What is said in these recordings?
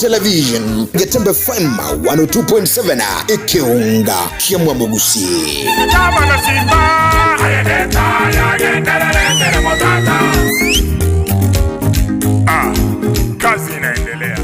Television, Getembe FM 102.7, ekeunga kia Mwamogusi. Ah, kazi inaendelea.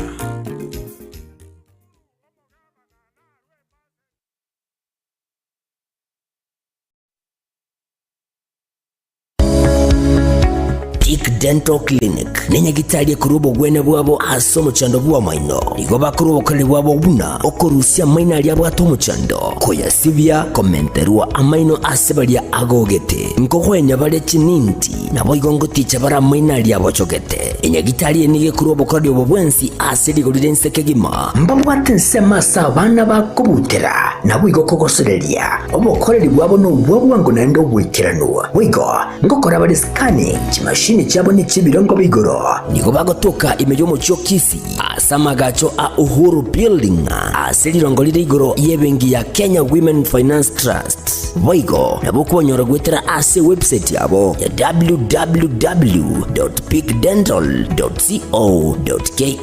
Peak Dental Clinic nenyagitari ekorwa obogwene bwabo ase omochando bw'amaino. Nigo bakorwa obokoreri bwabo buna okorusia amaino aria abwate omochando, koyasibia, komenterwa amaino ase baria agogete, nkogwenia bare chininti, naboigo ngoticha bare amaino aria abochogete. Enyagitari eye nigo ekorwa obokoreri obo bwensi ase rigori ri'ense kegima. Mbabwate ensemo ase abana bakobutera, naboigo kogosoreria. Obokoreri bwabo nobwa bwango naende oboikeranu. Boigo ngokora bare scanning, chimashini chiabo nechi'ebirengo bia igoro. Nigo bagotoka ime y'omochie o Kisii ase amagacho a Uhuru Building ase rirongo rire igoro y'ebenki ya Kenya Women Finance Trust. Boigo nabo okobanyora goetera ase ewebsite yabo ya www.peakdental.co.ke.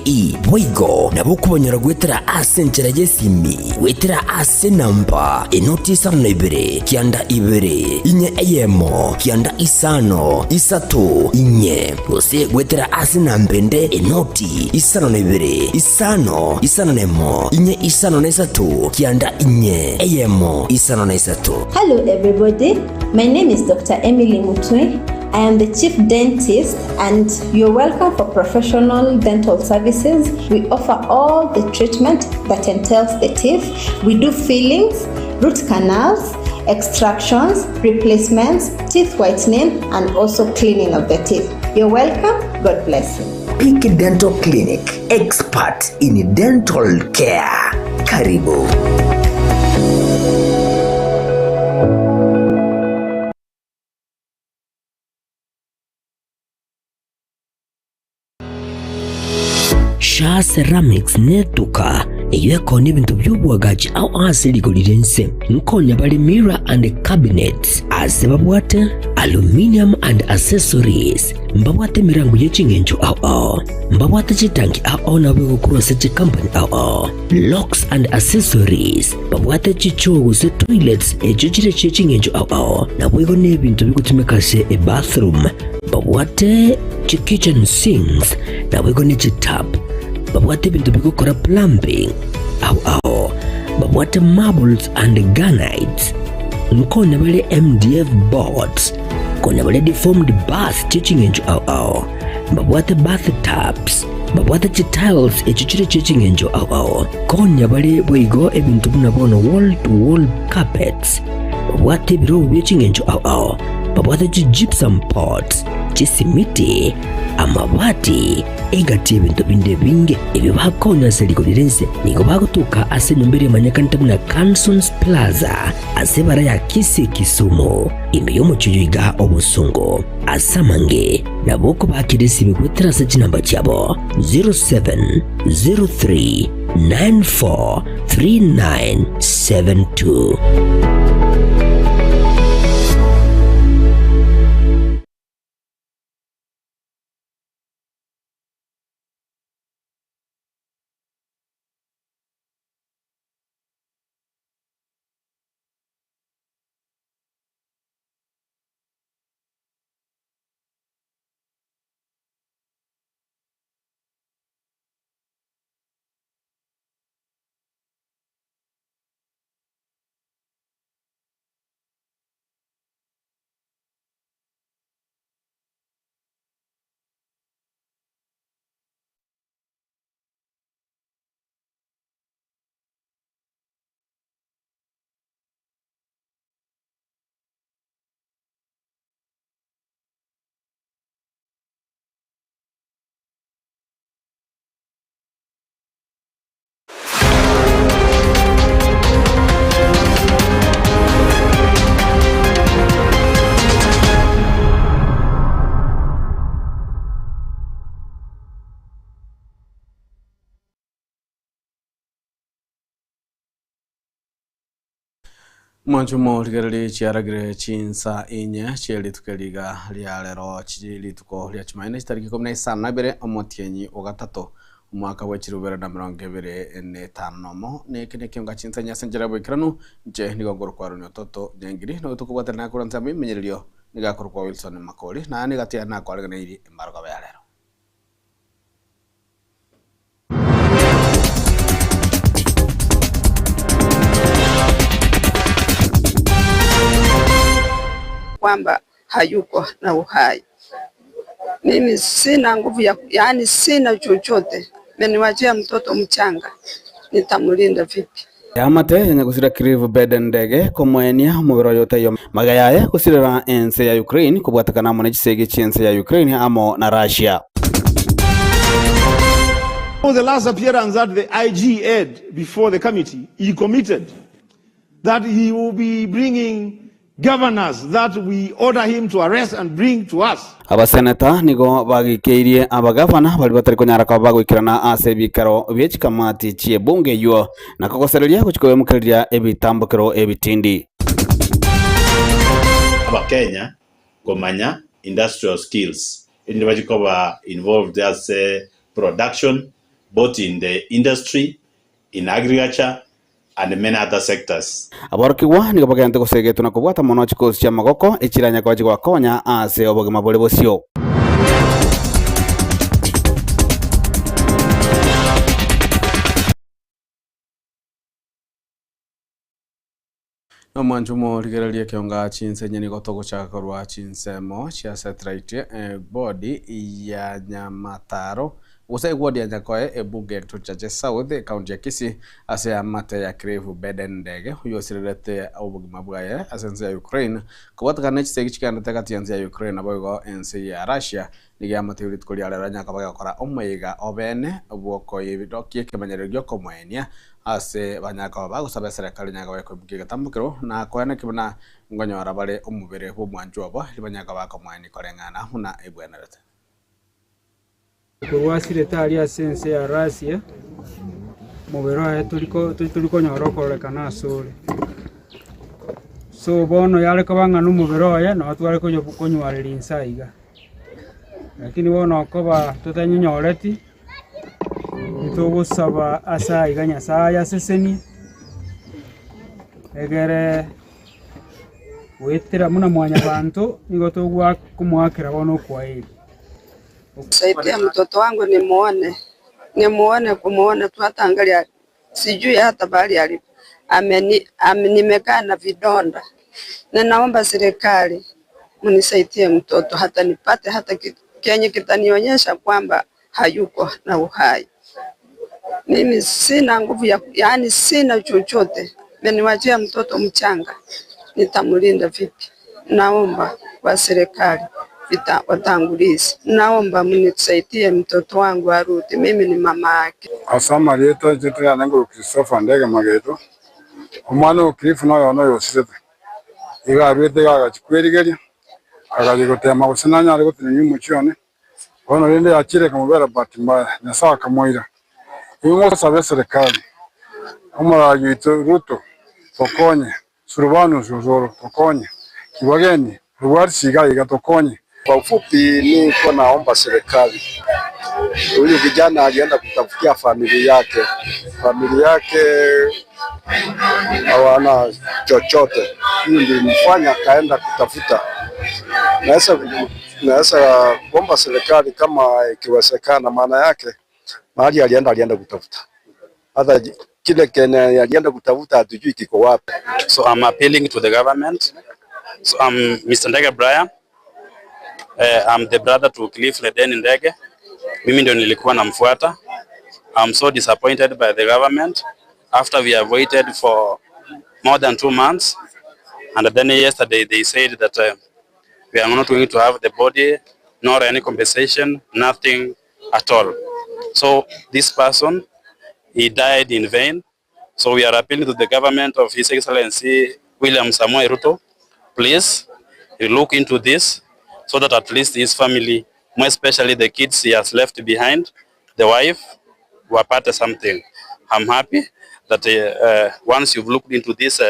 Boigo nabo okobanyora goetera ase enchera y'esimi goetera ase enamba enoti isano na ibere kianda ibere inye eyemo kianda isano isato inye gose goetera ase enamba ende enoti isano na ibere isano isano na emo inye isano na isato kianda inye eyemo isano na isato. Hello everybody, my name is Dr. Emily Mutwe. I am the chief dentist and you're welcome for professional dental services. We offer all the treatment that entails the teeth. We do fillings, root canals, extractions, replacements, teeth whitening, and also cleaning of the teeth. You're welcome. God bless you. Peak Dental Clinic, expert in dental care. Karibu. Shaa Ceramics netuka eyio ekoonia ebinto bi'oboagachi ao ase rigori ri'ense. Nkonya bare mirror and cabinets ase babwate aluminium and accessories, mbabwate emerango ye ching'encho ao ao, mbabwate chitanki ao ao nabo egokorwa ase chikampani ao ao, locks and accessories, babwate chichoo gose toilets echio chire chie ching'encho ao ao, naboigo nebinto bigotumeka ase ebathroom, babwate chikitchen sinks, naboigo ne chitap, babwate ebinto bigokora plumbing ao ao, babwate marbles and granites, nkonya bare MDF boards, konya bare deformed bath chie ching'encho ao ao, mbabwate bath tubs, babwate chitiles echio chire chie ching'encho ao ao, konya bare boigo ebinto buna bono wall to wall carpets, babwate ebirobu bie ching'encho ao ao, babwate chigypsum boards, chisimiti, amabati, egati y'ebinto binde ebinge ebio bakonya ase rigori ri'ense. Nigo bagotoka ase enyomba eria emanyekanete buna Cansons Plaza ase ebara ya Kisii Kisumu, ime y'omochie oyo iga obosongo. Ase amange nabo okobakera esimi goetera ase chinamba chiabo 0703 94 3972. Mwanche morigererie chiaragire chinsa inye chie rituko eriga ria rero chiri rituko ria Jumanne chitariki ikomi na isano na ibere omotienyi o gatato. Omwaka bwe chirubere na 25 nomo, na eke nekionga chinsanya ase enchera y'oboikeranu, inche nigo nkorokwa Aroni Ototo Nyangiri, na oyo tokobwaterana korwa ensemo y'emenyererionigo akorokwa Wilson Makori, na nigo atiga nakoareganeirie embarogoba ya rero. Kwamba hayuko na uhai. Mimi sina nguvu ya, yaani sina chochote, meniwachia mtoto mchanga, nitamlinda vipi? Eamate yanyagusira Cliff Beden Ndege komoenia omobere oye otaiyo magega yaye gosirera ense ya Ukraine kobwatekana amo ne chisegi chi'ense ya Ukraine amo na Russia. The last appearance that the IG had before the committee, he committed that he will be bringing governors that we order him to arrest and bring to us. Abaseneta nigo bagikeirie abagavana baria batari konyara koba bagoikerana ase ebikaro bie chikamati chi'ebunge eyio, na kogosereria gochia kobemokereria ebitambokero ebitindi. Abakenya komanya industrial skills erinde bachie koba involved ase production both in the industry, in agriculture and many other sectors. Aborokigwa nigo bagenderete gosegetwa na kobwata mono chikosi chi'amagoko echiranya koba chigobakonya ase obogima bore bosio. Nomwancho morigererie ekionga chinsenye nigo togochaka korwa chinsemo chia satellite body ya Nyamataro gose eward ya Nyakoe ebunge ya Kitutu Chache South ekaunti ya Kisii ase eamate ya Cliff Beden Ndege oyio osirerete obogima bwaye ase ense ya Ukraine kobwatekana ne chisegi chigenderete gati yense ya Ukraine naboigo ense ya Russia nigo eamate rituko ria rero nyaka bagekora omoyega obene bwokoirokia ekemanyererio giokomoenia Ase banyare koba bagosaba eserekari nyare koba ekoibukia egetambokero, na koenekia buna nkonyora bare omobere bw'omwanchwa obo, erio banyare koba bakomoenia koreng'ana buna ebwenerete. Korwa asirete aria ase ense ya Rasia, omobere oye tori konyora okororekana asore. So bono yare koba ng'a nomobere oye nabo tware konywareria inse aiga. Lakini bono okoba totanyenyoreti. Togosaba ase aiga Nyasae asesenie, egere goetera buna mwanyabanto nigo togwakomoakera bono okwaeri. Saidia mtoto wangu nimuone, nimuone kumuona tu hata angalia sijui hata pahali alipo. Ameni, am, nimekaa na vidonda. Ninaomba serikali mnisaidie mtoto hata nipate hata kenye kitanionyesha kwamba hayuko na uhai. Mimi sina nguvu ya, yaani sina chochote. Meniwachia mtoto mchanga, nitamlinda vipi? Naomba kwa serikali watangulizi, naomba mnisaidie mtoto wangu arudi, mimi ni mama yake. Ase amarieta inche tonyare nguru Christopher Ndege Mageto, omwana o Cliff noyo noyo osirete, iga aruete iga agachia kwerigeria, agachia gotema gose nanyare gotenenia omochie one, Bono rende yachire ekamobera bahati mbaya, Nyasae akamoira. Igo ngosabe eserekari, omoragia oito Ruto, tokonye, Silvanus Osoro, tokonye, Kibageni, Rubwatisi iga iga, tokonye. Kwa ufupi niko naomba serikali, huyu kijana alienda kutafutia familia yake, familia yake hawana chochote, hiyo ndio imfanya akaenda kutafuta. Naweza naweza kuomba serikali kama ikiwezekana, maana yake mahali alienda alienda kutafuta hata kile kene alienda kutafuta hatujui kiko wapi. So I'm appealing to the government. So I'm Mr. Ndege Brian. I'm the brother to Cliff Leden Ndege. Mimi ndio nilikuwa namfuata. I'm so disappointed by the government after we have waited for more than 2 months and then yesterday they said that we are not going to have the body nor any compensation, nothing at all. So this person, he died in vain. So we are appealing to the government of His Excellency William Samoei Ruto, please look into this so that at least his family, more especially the kids he has left behind, the wife, wapate something. I'm happy that once you've looked into this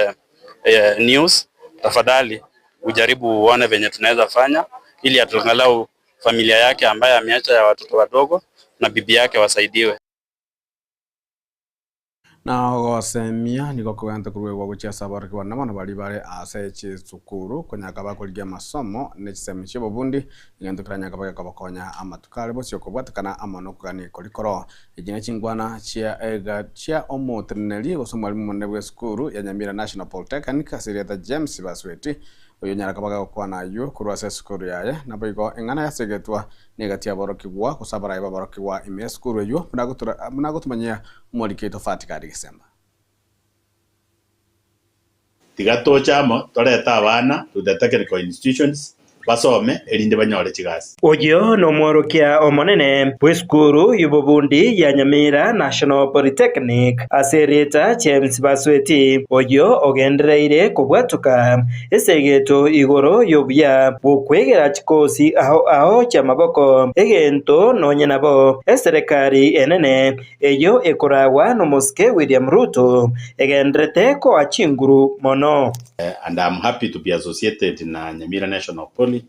news, tafadhali ujaribu uone venye tunaweza fanya ili angalau familia yake ambaye ameacha ya watoto wadogo na bibi yake wasaidiwe. Na ogosemia nigo kogenta koruegwa gochia ase aborokigwa na bono baria bare ase chisukuru konyaka bakorigia amasomo ne chisemi chi'obobundi, egento keranyare koba gekobakonya amatuko are bosio kobwatekana amo nokogania koria koroo. Echi ne chinkwana chia ega chia omoteneneri gose omwalimu omonene bw'esukuru ya Nyamira National Polytechnic ase erieta James Basweti, oyio onyare koba gagokwana ayio korwa ase esukuru yaye. Naboigo eng'ana yasegetwa negati y'aborokigwa gose abarai b'aborokigwa ime y'esukuru eyio buna gotumanyia omoriki oito Fatikadi Gesemba. Tiga toche amo torete abana to the technical institutions basome erinde banyore chigasi. Oyio nomworokia omonene bw'esukuru y'obobundi ya Nyamira National Polytechnic ase erieta James Basweti, oyio ogendereire kobwatoka esegeto igoro y'obuya bw'okwegera chikosi ao ao chi'amaboko, egento nonye nabo eserekari enene eyio ekoragwa nomosike William Ruto egendererete koa chinguru mono. And am happy to be associated na Nyamira National Poly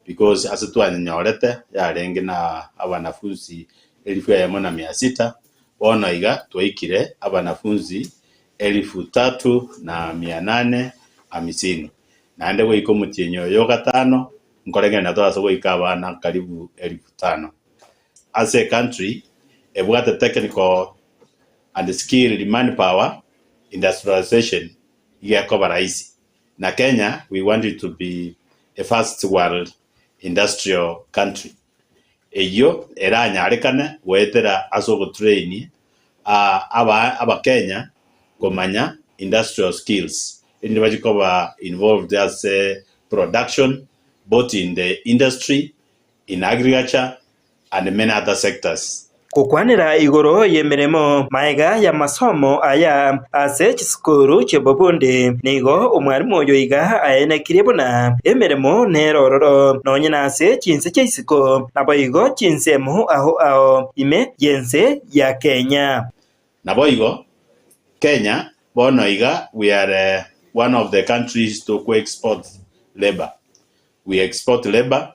because ase twanyenyorete yarenge na abanafunzi elifu eyemo na mia sita, bono iga twaikire abanafunzi elifu tatu na mia nane hamisini. Naende goika omotienyi oyo o gatano nkorengereria torase goika abana karibu elifu tano. Ase ecountry ebwate technical and skilled manpower, industrialization iga ekoba rahisi. Na Kenya we want it to be a first world industrial country. Eyio eranyarekane goetera ase ogotrain aba abakenya komanya industrial skills erinde bachie koba involved ase production both in the industry, in agriculture and many other sectors. Gokwanera igoro y'emeremo magega y'amasomo aya ase chisukuru chi'obobundi, nigo omwalimu oyo iga aenekirie buna emeremo nere ororo, nonye nase chinse chia isiko, naboigo chinsemo ao ao ime y'ense ya Kenya. Naboigo, Kenya bono iga we are one of the countries toko export labour. We export labour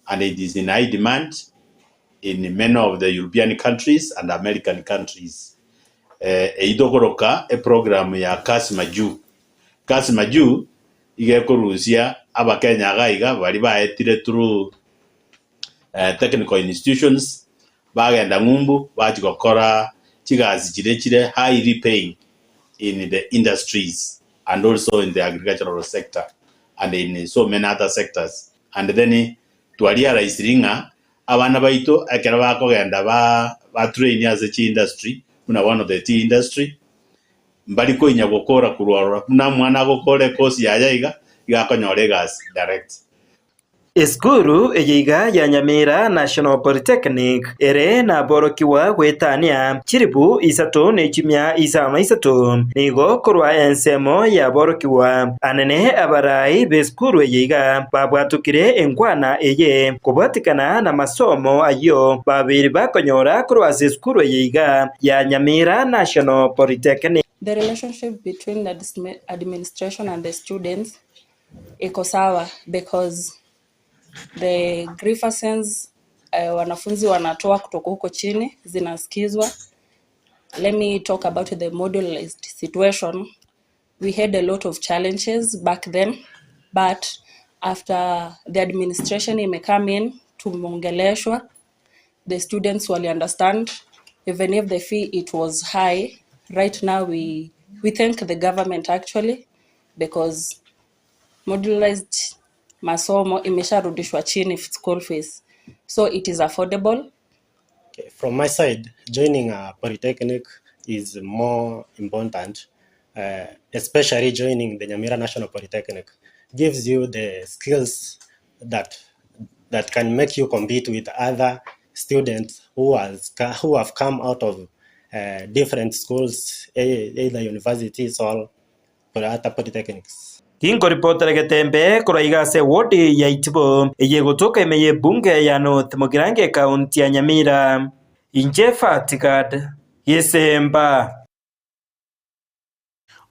and it is in high demand in many of the European countries and American countries. Eh, eyio tokoroka eprogram ya Kazi Majuu. Kazi Majuu iga ekorusia abakenya iga iga baria baetire through eh, technical institutions bagenda ng'umbu bachia gokora chigasi chiria chire highly paying in the industries and also in the agricultural sector and in so many other sectors and then twarealisiri ng'a abana baito ekero bakogenda ba batrain ase chi industry buna bono the tea industry mbari koinya gokora korwa ororo buna omwana agokora ecourse yaye iga, iga akonyora egasi direct. Esukuru eye iga ya Nyamira National Polytechnic ere naborokigwa goetania chilifu isato ne chimia isano na isato nigo korwa ensemo yaborokigwa anene abarai b'esukuru eye iga babwatokire enkwana eye kobwatikana namasomo ayio babeire bakonyora korwa ase esukuru eye iga ya Nyamira National Polytechnic. The relationship between the administration and the students iko sawa because the grievances eh, wanafunzi wanatoa kutoka huko chini zinasikizwa. Let me talk about the modularized situation. We had a lot of challenges back then but after the administration ime come in tumeongeleshwa the students wali understand even if the fee it was high right now we we thank the government actually because modularized masomo imesharudishwa chini school fees so it is affordable From my side, joining a polytechnic is more important, uh, especially joining the Nyamira National Polytechnic. Gives you the skills that that can make you compete with other students who has who have come out of uh, different schools, e- either universities or other polytechnics. Tinkoripotera getembe korwa iga ase ewodi ya Itibo eye egotoka ime y'ebunge ya North Mugirango ekaunti ya Nyamira. Inche Fatigad Gisemba.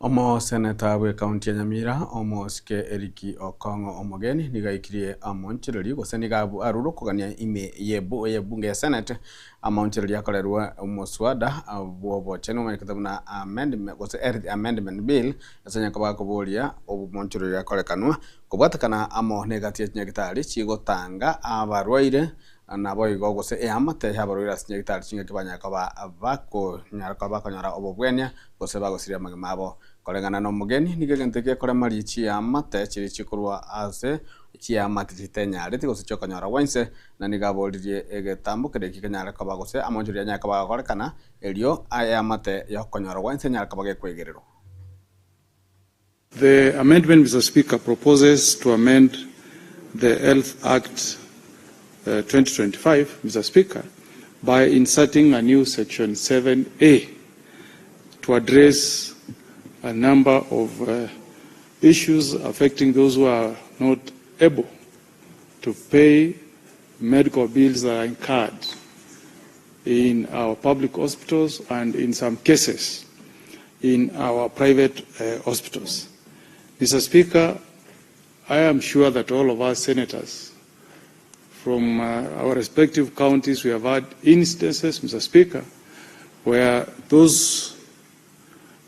Omoseneta bw'ekaunti ya Nyamira, Omosike Eric Okong'o Omogeni nigo aikirie amoonchereri gose nigo arure okogania ime y'ebunge ya Senate amaonchereri akorerwe omoswada bw'obochenu omanyekete buna amendment gose Health Amendment Bill ase onye koba akoboria obomonchereri akorekanwa kobwatekana amo negati ye chinyagitari chigotanga abarwaire Naboigo gose eamate y'abarwaire ase chinyagitari chingaki banyare koba bakonyara koba bakonyora obobwenia gose bagosiria amagima abo. Koreng'ana nomogeni, nigo egento eke gekoremaria chiamate chiria chikorwa ase chiamate chitenyareti gose chiokonyora gwense, na nigo aboririe egetambo keria eki kenyare koba gose amonchori anyare koba agokorekana, erio eamate yokonyora gwense enyare koba gekwegererwa. The amendment, Mr. Speaker, proposes to amend the Health Act uh, 2025, Mr. Speaker, by inserting a new Section 7A to address a number of uh, issues affecting those who are not able to pay medical bills that are incurred in our public hospitals and in some cases in our private uh, hospitals. Mr. Speaker, I am sure that all of us senators from uh, our respective counties, we have had instances, Mr. Speaker, where those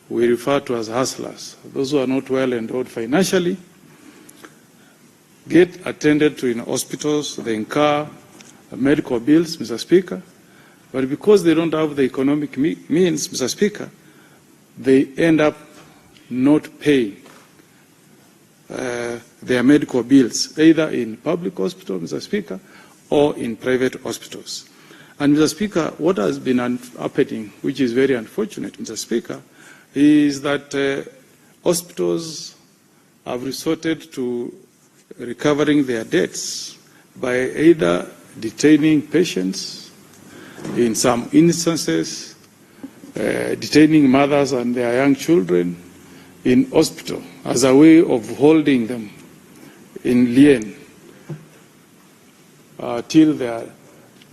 we refer to as hustlers, those who are not well endowed financially, get attended to in hospitals, they incur medical bills, Mr. Speaker, but because they don't have the economic means, Mr. Speaker, they end up not paying their medical bills, either in public hospitals, Mr. Speaker, or in private hospitals. And, Mr. Speaker, what has been happening, which is very unfortunate, Mr. Speaker, is that hospitals have resorted to recovering their debts by either detaining patients, in some instances, detaining mothers and their young children in hospital as a way of holding them in lien till their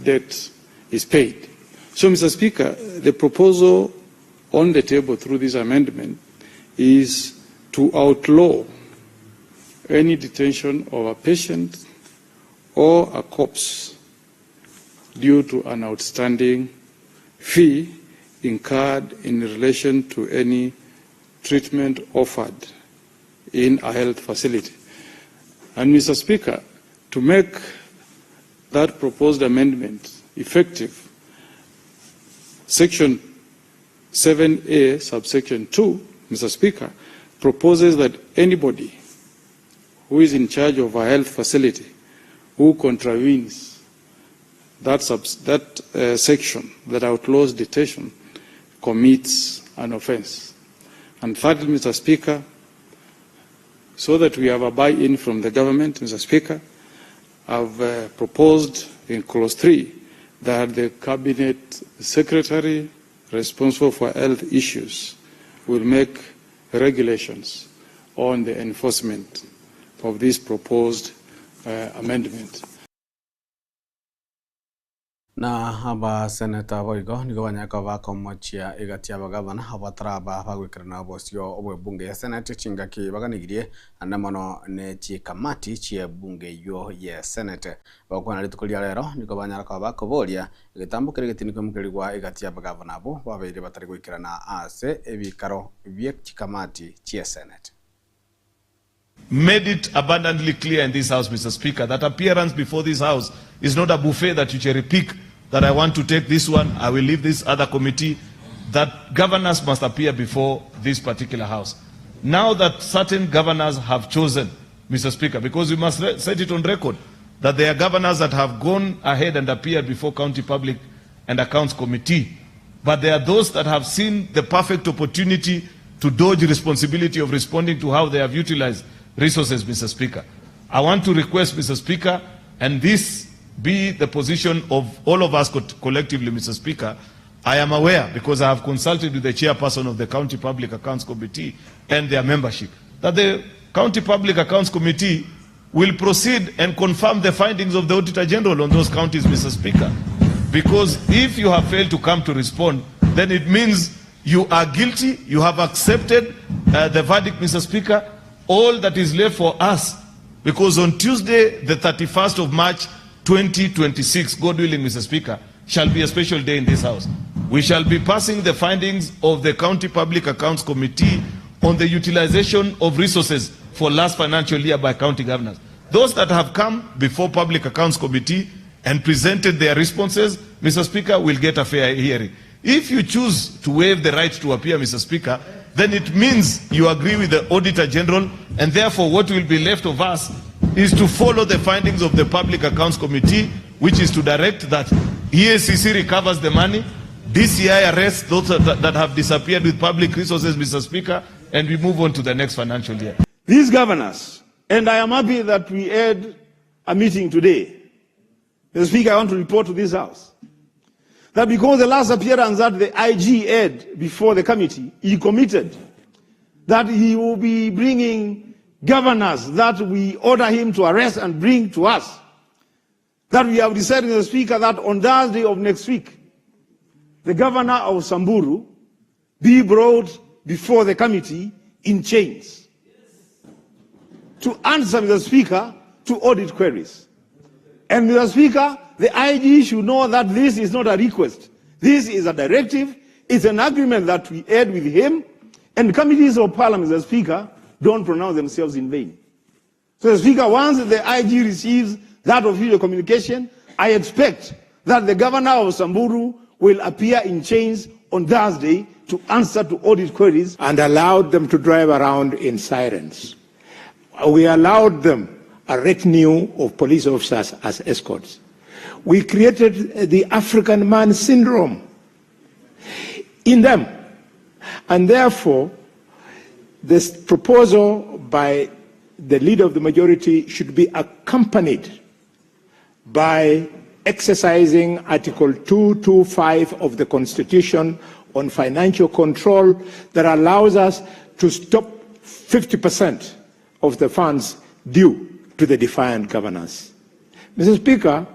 debt is paid. So, Mr. Speaker, the proposal on the table through this amendment is to outlaw any detention of a patient or a corpse due to an outstanding fee incurred in relation to any treatment offered in a health facility. And Mr. Speaker, to make that proposed amendment effective, Section 7A, subsection 2, Mr. Speaker, proposes that anybody who is in charge of a health facility who contravenes that, that section that outlaws detention commits an offense. And thirdly, Mr. Speaker, so that we have a buy-in from the government, Mr. Speaker, I've proposed in clause 3 that the cabinet secretary responsible for health issues will make regulations on the enforcement of this proposed amendment. Na abaseneta boigo nigo banyare koba bakomochia egati y'abagavana abataraba bagoikerana obosio obw'ebunge ya Senate chingaki baganigirie ande mono ne chikamati chi'ebunge eyio ye Senate. Bagokwana rituko ria rero nigo banyara koba bakoboria egetambo keria getindi koimokerigwa egati y'abagavana abwo babeire batari goikerana ase ebikaro bie chikamati chie Senate. Made it abundantly clear in this House, Mr. Speaker, that appearance before this House is not a buffet that you cherry pick, that I want to take this one, I will leave this other committee, that governors must appear before this particular House. Now that certain governors have chosen, Mr. Speaker, because we must set it on record, that there are governors that have gone ahead and appeared before County Public and Accounts Committee, but there are those that have seen the perfect opportunity to dodge responsibility of responding to how they have utilized resources, Mr. Speaker. I want to request, Mr. Speaker, and this be the position of all of us collectively, Mr. Speaker. I am aware, because I have consulted with the chairperson of the County Public Accounts Committee and their membership, that the County Public Accounts Committee will proceed and confirm the findings of the Auditor General on those counties, Mr. Speaker. Because if you have failed to come to respond, then it means you are guilty, you have accepted uh, the verdict, Mr. Speaker, all that is left for us, because on Tuesday, the 31st of March, 2026, God willing, Mr. Speaker, shall be a special day in this House. We shall be passing the findings of the County Public Accounts Committee on the utilization of resources for last financial year by county governors. Those that have come before Public Accounts Committee and presented their responses, Mr. Speaker, will get a fair hearing. If you choose to waive the right to appear, Mr. Speaker, then it means you agree with the Auditor General, and therefore what will be left of us is to follow the findings of the Public Accounts Committee, which is to direct that EACC recovers the money, DCI arrests those that, that have disappeared with public resources, Mr. Speaker, and we move on to the next financial year. These governors, and I am happy that we had a meeting today. Mr. Speaker, I want to report to this House that because the last appearance that the IG had before the committee, he committed that he will be bringing governors that we order him to arrest and bring to us. That we have decided, Mr. Speaker, that on Thursday of next week, the governor of Samburu be brought before the committee in chains to answer, Mr. Speaker, to audit queries. And Mr. Speaker, the IG should know that this is not a request. This is a directive. It's an agreement that we had with him. And committees of parliament, Mr. Speaker, don't pronounce themselves in vain. So, Mr. Speaker, once the IG receives that official communication, I expect that the governor of Samburu will appear in chains on Thursday to answer to audit queries. And allowed them to drive around in sirens. We allowed them a retinue of police officers as escorts. We created the African man syndrome in them. And therefore, this proposal by the leader of the majority should be accompanied by exercising Article 225 of the Constitution on financial control that allows us to stop 50% of the funds due to the defiant governors. Mr. Speaker,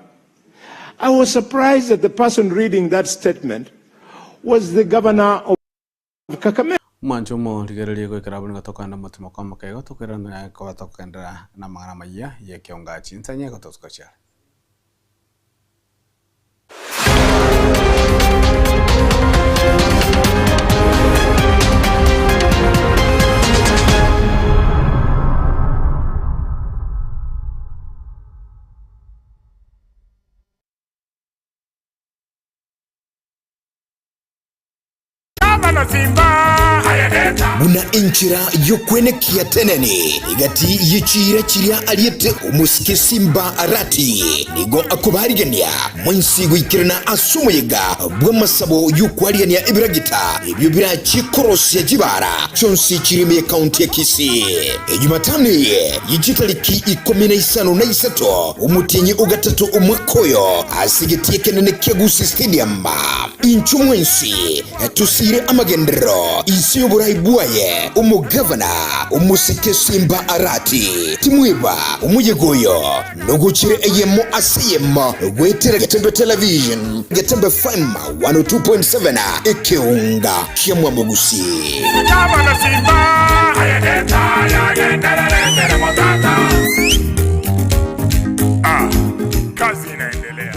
I was surprised that the person reading that statement was the governor of Kakamega. Mwanche omorigererie goikera abwo nigo tokogenda omotimo kwa omoke igo tokoirana koba tokogenderera namang'ana amayia y'ekeonga chinsanye gotosuka chiare. Buna enchera y'okwenekia tenene egati ye chiira chiria ariete omosike Simba Arati nigo akobarigania mwensi goikerana ase omoyega bw'amasabo y'okwarigania ebiragita ebio birachie korosia chibara chionsi chire ime y'ekaunti ya Kisii. Ejumatano eye ye chitariki ikomi na isano na isato omotienyi o gatato omwaka oyo ase egetii ekenene kia Gusii Stadium. Inchuo mwensi tosiire amagenderero inse y'oborai bwaye omogavana omosike Simba Arati. Timweba omoyega oyo nogochire eyemo ase eyemo goetera Getembe Television, Getembe FM 102.7 ekeunga kia Mwamogusi. Ah, kazi inaendelea.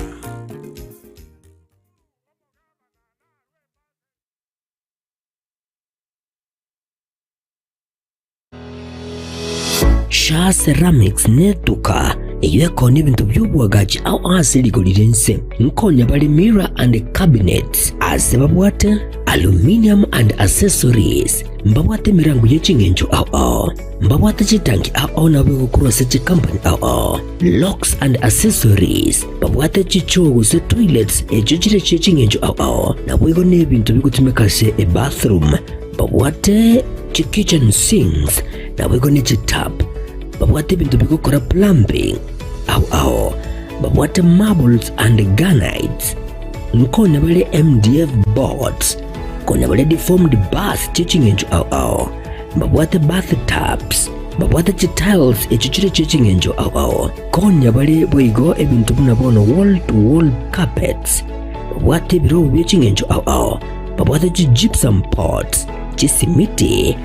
Shaa Ceramics netuka eyio ekoonia ebinto bi'oboagachi ao ase rigori ri'ense. Nkonya bare mirror and cabinets ase babwate aluminium and accessories, mbabwate emerango ye ching'encho ao ao, mbabwate chitanki ao ao nabo egokorwa ase chicompany ao ao, locks and accessories, babwate chichoo gose toilets echio chire chie ching'encho ao ao, naboigo nebinto bigotumeka ase ebathroom, babwate chikitchen sinks, naboigo ne chitap, babwate ebinto bigokora plumbing ao ao, babwate marbles and granites, nkonya bare MDF boards, konya bare deformed bath chie ching'encho ao ao, mbabwate bath tubs, babwate chitiles echio chire chie ching'encho ao ao, konya bare boigo ebinto buna bono wall to wall carpets, babwate ebirobu bie ching'encho ao ao, babwate chigypsum pots, chisimiti.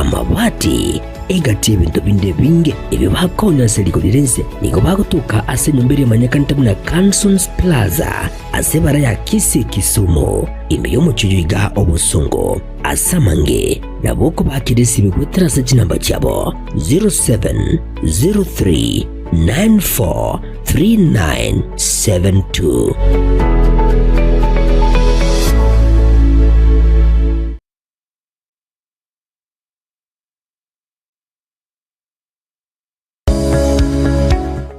amabati, egati y'ebinto binde ebinge ebio bakonya ase rigori ri'ense. Nigo bagotoka ase enyomba eria emanyekanete buna Cansons Plaza ase ebara ya Kisii Kisumu, ime y'omochie oyo iga obosongo. Ase amange nabo okobakera esibe goetera ase chinamba chiabo 0703 94 3972.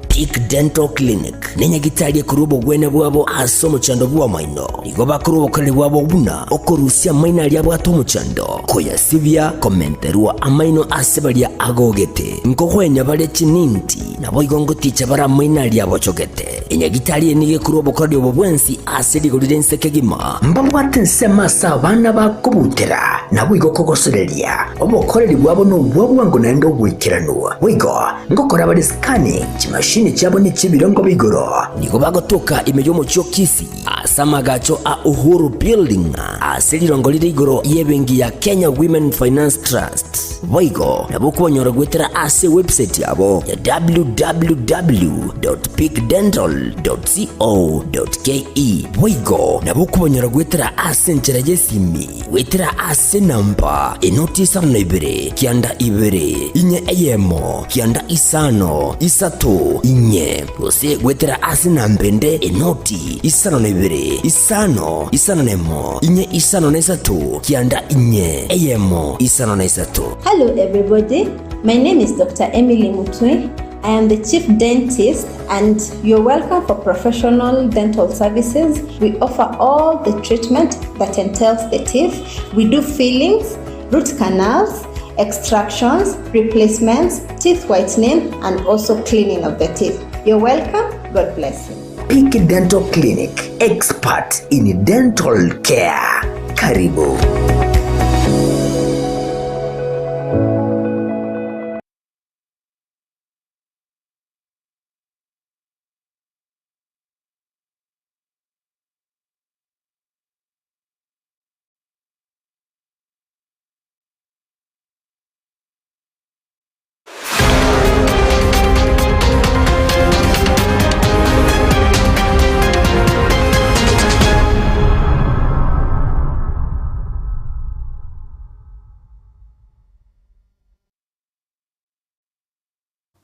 Peak Dental Clinic nenyagitari ekorwa obogwenia bwabo ase omochando bw'amaino. Nigo bakorwa obokoreri bwabo buna okorusia amaino aria abwate omochando, koyasibia, komenterwa amaino ase baria agogete, nkogwenia bare chininti, naboigo ngoticha bare amaino aria abochogete. Enyagitari eye nigo ekorwa obokoreri obo bwensi ase rigori ri'ense kegima. Mbabwate ensemo ase abana bakobutera, naboigo kogosoreria. Obokoreri bwabo nobwa bwango naende oboikeranu. Boigo ngokora bare scanning, chimashini chiabo nechi'ebirengo bia igoro. Nigo bagotoka ime y'omochie o Kisii ase amagacho a Uhuru Building ase rirongo rire igoro y'ebenki ya Kenya Women Finance Trust. Boigo nabo okobanyora goetera ase ewebsite yabo ya www.peakdental.co.ke. Boigo nabo okobanyora goetera ase enchera y'esimi goetera ase enamba enoti isano na ibere kianda ibere inye eyemo kianda isano isato inye gose goetera ase enamba ende enoti isano na ibere isano isano na emo inye isano na isato kianda inye eyemo isano na isato. Hello everybody, my name is Dr. Emily Mutwe. I am the chief dentist and you're welcome for professional dental services. We offer all the treatment that entails the teeth. We do fillings, root canals, extractions, replacements, teeth whitening, and also cleaning of the teeth. You're welcome. God bless you. Peak Dental Clinic, expert in dental care. Karibu.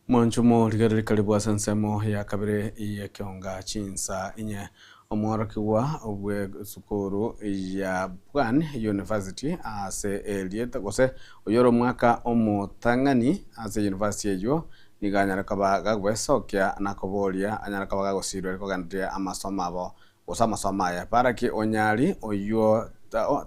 Mwanchumo rigereria karibu ase ensemo ya kabere y'ekeonga chinsa inye. Omworokigwa bw'esukuru ya Pwani University ase erieta gose oyore omwaka omotang'ani ase university eywo nigo anyare koba gagwesokia na koboria anyare koba gagosirwa ere kogendereria amasomo abo gose amasomo aye. Baraki Onyari oywo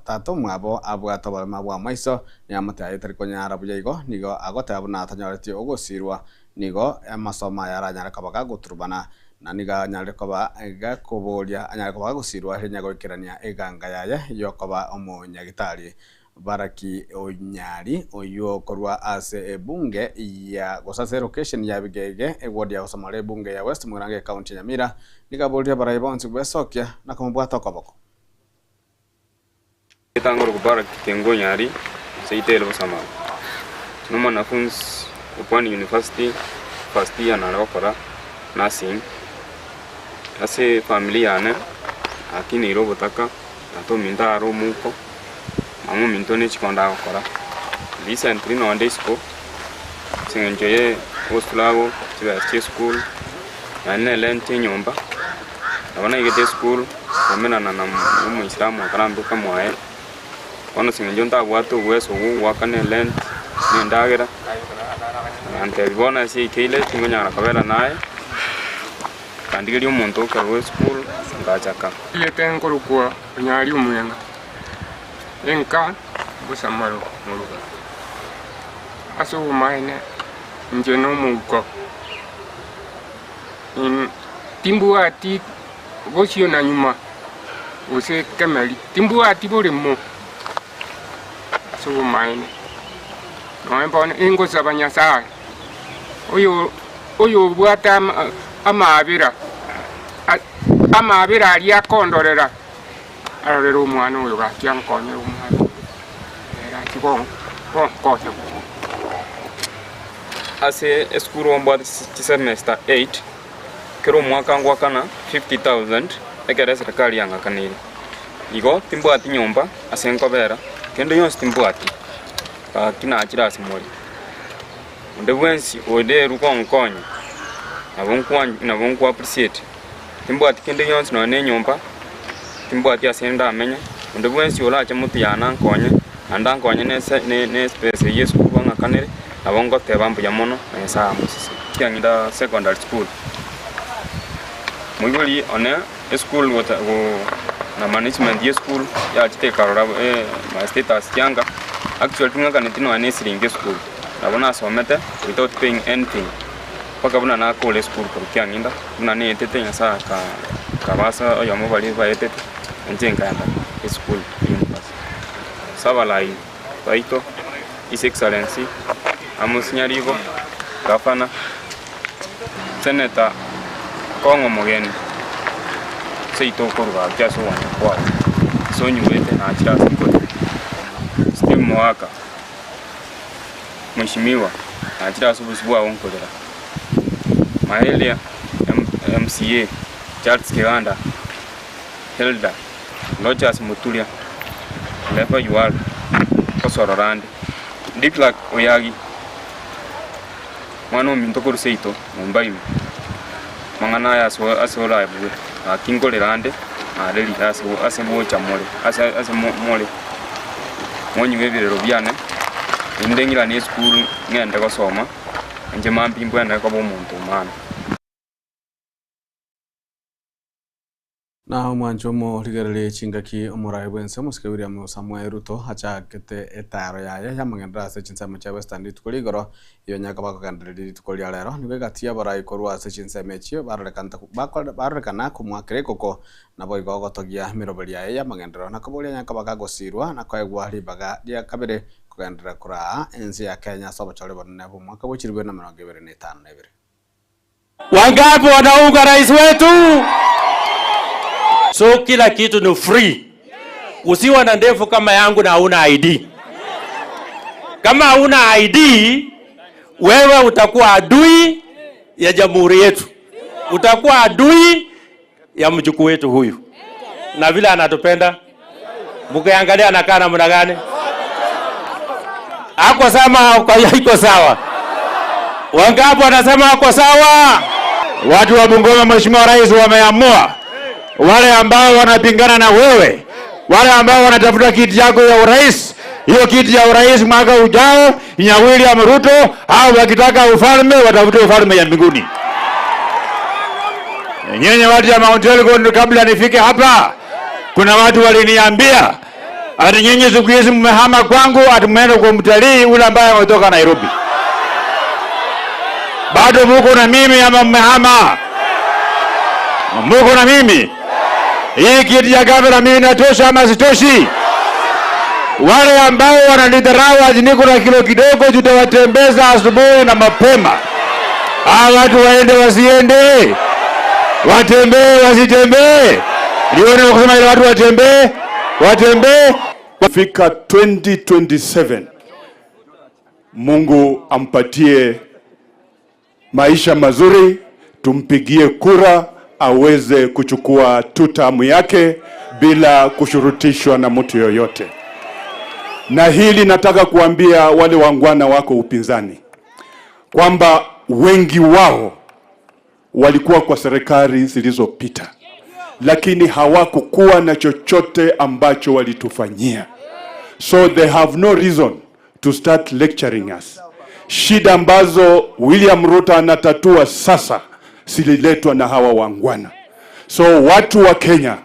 tata omwabo abwate oborema bwa maiso neamate aye tari konyara buya igo nigo agoteba buna atanyoreti ogosirwa nigo amasomo aya aranyare koba gagoturubana na nigo anyare koba gakoboria anyare koba gagosirwa rinya goikerania eganga yaye yokoba omonyagitari. Baraki Onyari oywo korwa ase ebunge ya gose ase elocation ya Bigege eward ya Gosomora ebunge ya West Mugirango ecounty ya Nyamira nigo aborire abarai bonsi gwesokia na komobwata okoboko. Etangoro Baraki Tengo Onyari seito ere Bosamaro. Nomwanafunzi o Pwani University first year nare gokora nursing. Ase efamiri yane nakineire obotaka, tata ominto are omouko, mama ominto ne chikondo agokora. Recently nonde isiko ase eng'encho ye ogostruggle chibesa chia esukuru, naende na erent ya enyomba, nabo naigete esukuru nkomenana na omoislamu akarambeka mwaye, bono ase eng'encho ntabwate obuweso obwo goakana erent na endagera, agantebia bono ase yaikeire tingonyara kobera naye. Nkandigeria omonto okerwa esukuru, ngachaka. Rieta nkorokwa Onyari Omwenga, enka Bosamaro Moruga. Ase obomaene inche nomouko, timbwati bosio na nyuma gose kemeri, timbwati boremo ase obomaene. Nonya bono ingosaba Nyasaye oyo oyobwate amaabera, amaabera aria akondorera, arorere omwana oyo gaki ankonyere omwana oyo, ere achie gonkonya. Ase esukuru mbwate chisemester eight, kera omwaka ngoakana 50,000 ekero eserekari yang'akaneire. Igo timbwati nyomba ase nkobera, kende gionsi timbwati, gaki nachire ase more. Onde bwensi oderwe gonkonya, nabo nkwa nabo nkwa appreciate. Timbwati kende gionsi nonya na enyomba, timbwati ase ndamenye, onde bwensi orache motwe yane ankonye, naende ankonye na ese ne ne espesa eyio esukuru ang'akanere, nabo ngoteba mbuya mono na Nyasaye amosesenie. Kiang'ida secondary school, moibori one esukuru gocha go na management ya esukuru yachete ekarora my status chianga, actually ting'akaneti nonya na esiringi esukuru, nabo nasomete without paying anything. Mpaka buna nakore esukuru korwa kiang'inda, buna neetete Nyasae akaba ase oyomo baria baetete, inche nkaenda esukuru university. Ase abarai baito, His Excellency Amos Nyaribo, Gavana, Senator Kong'o Omogeni, seito okorwa gaki ase ogwancha kwao, ase onyuete nachire ase nkore. Steve Mogaka. Mheshimiwa, nachire ase obosio bwao nkorera. Mahelia MCA, Charles Kiganda, Hilda, Rodgers Muturia, wherever you are, nkosorora ande. Dickluck Oyagi, mwana ominto korwa seito nyomba ime, amang'ana aya ase orabue, gaki nkorera ande narerire ase gocha more ase more. Monywe ebirero biane, erinde ng'irane esukuru ng'ende gosoma, inche mambia mbwenerete koba omonto omwana. Na omwancho omorigererie chingaki omoraai bw'ense omosike William Samoei Ruto achakete etaaro yaye y'amagenderero ase chinsemo chia Western rituko ria igoro Iyo nyaka bakogendereria rituko ria rero, nigo egati y'abarai korwa ase chinsemo echio barorekana komoakera ekoko, naboigo gotogia emeroberi yaye y'amagenderero, na koboria nyaka bakagosirwa na koegwa ribaga ria kabere kogenderera koraa ense ya Kenya ase obochore bonene bw'omwaka bwe chilifu bibere na emerongo ebere na etano na ebere. Wangapi wanaunga rais wetu? So kila kitu ni free. Usiwa na ndefu kama yangu na hauna ID. Kama hauna ID, wewe utakuwa adui ya jamhuri yetu, utakuwa adui ya mjukuu wetu huyu, na vile anatupenda, mkiangalia anakaa namna gani? Ako sama iko sawa? Wangapi wanasema ako sawa? Watu wa Bungoma, Mheshimiwa Rais, wameamua wale ambao wanapingana na wewe, wale ambao wanatafuta kiti yako ya urais, hiyo kiti ya urais mwaka ujao ni ya William Ruto, au wakitaka ufalme watafute ufalme ya mbinguni. Nyenye watu ya Mount Elgon, kabla nifike hapa, kuna watu waliniambia ati nyinyi siku hizi mmehama kwangu, ati mmeenda kwa mtalii ule ambaye ametoka Nairobi. Bado muko na mimi ama mmehama? Muko na mimi? Hii kiti ya gavana mimi natosha ama sitoshi? Wale ambao wananidharau ati niko na kilo kidogo, tutawatembeza asubuhi na mapema. Hawa watu waende wasiende, watembee wasitembee, nione kusema ile watu watembee watembee. Fika 2027 Mungu ampatie maisha mazuri, tumpigie kura aweze kuchukua tutamu yake bila kushurutishwa na mtu yoyote. Na hili nataka kuambia wale wangwana wako upinzani kwamba wengi wao walikuwa kwa serikali zilizopita, lakini hawakukuwa na chochote ambacho walitufanyia, so they have no reason to start lecturing us. Shida ambazo William Ruto anatatua sasa zililetwa na hawa wangwana. So watu wa Kenya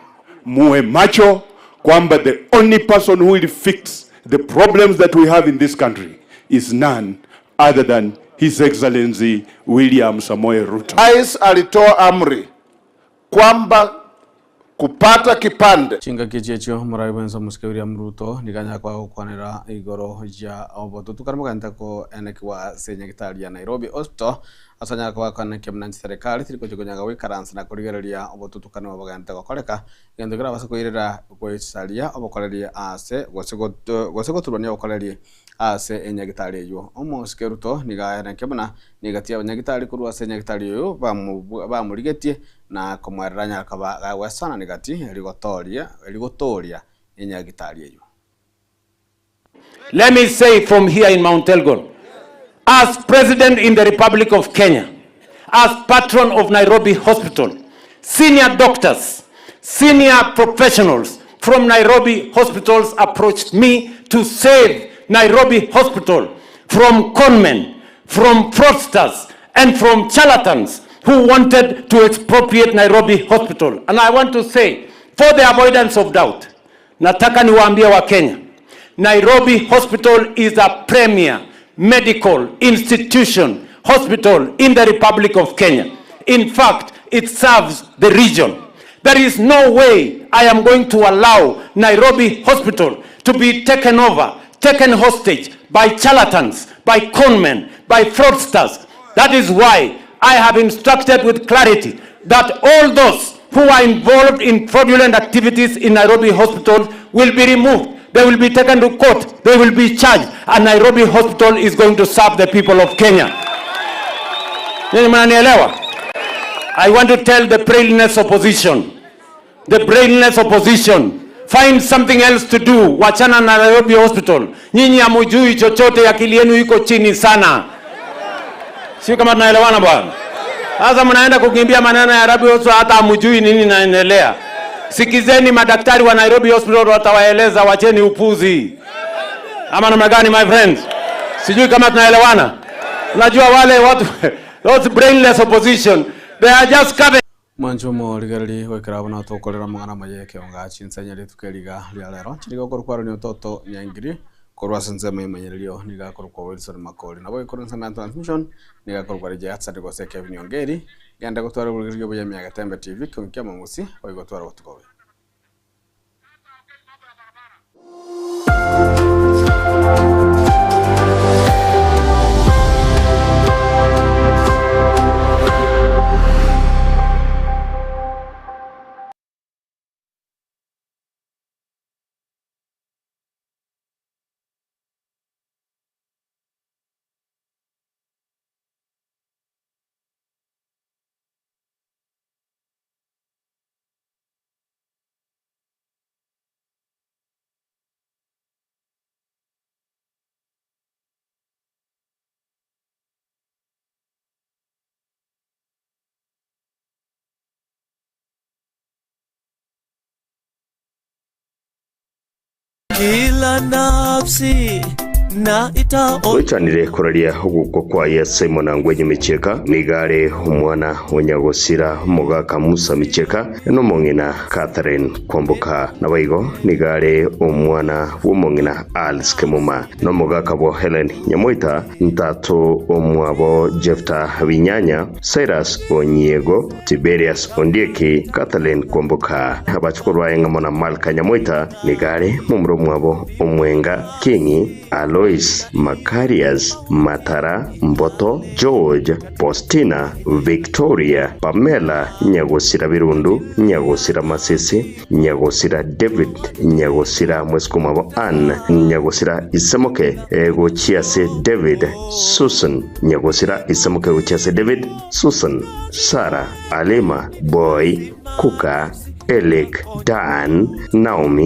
muwe macho kwamba the only person who will fix the problems that we have in this country is none other than His Excellency William Samoei Ruto. Rais alitoa amri kwamba kupata kipande. Chingaki echi echio omorai bwense omosike William Ruto nigo anyare koba agokwanera igoro ya obotutukani bogente koenekigwa ase enyagitari ya Nairobi Hospital ase anyare koba akoenekia buna chiserekari tiri gochia konyaga goikaransa na korigereria obotutukani obo bogente gokoreka egento kerabase koirera goisaria obokoreri ase gose gose goturwania obokoreri ase enyagitari eywo. Omosike Ruto nigo aenekia buna nigati y'abanyagitari korwa ase enyagitari eywo bamorigetie na komoerera anyare koba gagwesana nigati erigotoria erigotoria enyagitari eywo. Let me say from here in Mount Elgon, as president in the Republic of Kenya, as patron of Nairobi Hospital, senior doctors, senior professionals from Nairobi hospitals approached me to save Nairobi Hospital from conmen, from fraudsters, and from charlatans who wanted to expropriate Nairobi Hospital. And I want to say, for the avoidance of doubt, nataka niwaambie wa Kenya, Nairobi Hospital is a premier medical institution hospital in the Republic of Kenya. In fact, it serves the region. There is no way I am going to allow Nairobi Hospital to be taken over, taken hostage by charlatans, by conmen, by fraudsters. That is why I have instructed with clarity that all those who are involved in fraudulent activities in Nairobi Hospital will be removed. They will be taken to court. They will be charged. And Nairobi Hospital is going to serve the people of Kenya. Nyinyi mnanielewa? I want to tell the brainless opposition, the brainless opposition, find something else to do. Wachana na Nairobi Hospital. Nyinyi hamujui chochote, akili yenu iko chini sana. Sio kama tunaelewana bwana? Sasa mnaenda kukimbia maneno ya Nairobi Hospital, hata hamujui nini inaendelea. Sikizeni madaktari wa Nairobi Hospital watawaeleza, wacheni upuzi. Ama namna gani my friends? Sijui kama tunaelewana. Unajua wale watu those brainless opposition they are just coming. Mwancho omorigereri goikera abwo natokorera amang'ana amaya ekeonga chinsenya rituko eriga ria rero chiriga okorokwa Aaron Ototo Nyangiri korwa ase ensemo ya emanyererio nigo akorokwa Wilson Makori nabo ekorwa ensemo ya transmission nigo akorokwa Elijah Hudson gose Kevin Ongeri genda gotwara oborigereria obuya Miaga Tembe TV ekeongo kia omogusi boigotwara obotuko obuya. Kila nafsi na ita Oichanire koraria ogokwa kwaye Simon Angwenyi Michieka, nigo are omwana o nyagosira omogaka Musa Michieka, na omong'ina Catherine Kwamboka. Naboigo nigo are omwana bw'omong'ina Alice Kemuma, na omogaka bwo Helen Nyamoita, ntato omwabo Jefta Binyanya, Cyrus Onyiego, Tiberius Ondieki, Catherine Kwamboka, abachukuru baye ng'amo na Malka Nyamoita, nigo are momura omwabo Omwenga King, Alois, Macarius, Matara, Mboto, George, Postina, Victoria, Pamela, Nyagosira Birundu, Nyagosira Masisi, Nyagosira David, Nyagosira Mwesikomwabo Ann, Nyagosira Isemoke, Gochiase David, Susan, Nyagosira Isemoke Gochiase David, Susan, Sara, Alima, Boy, Kuka, Elik, Dan, Naomi.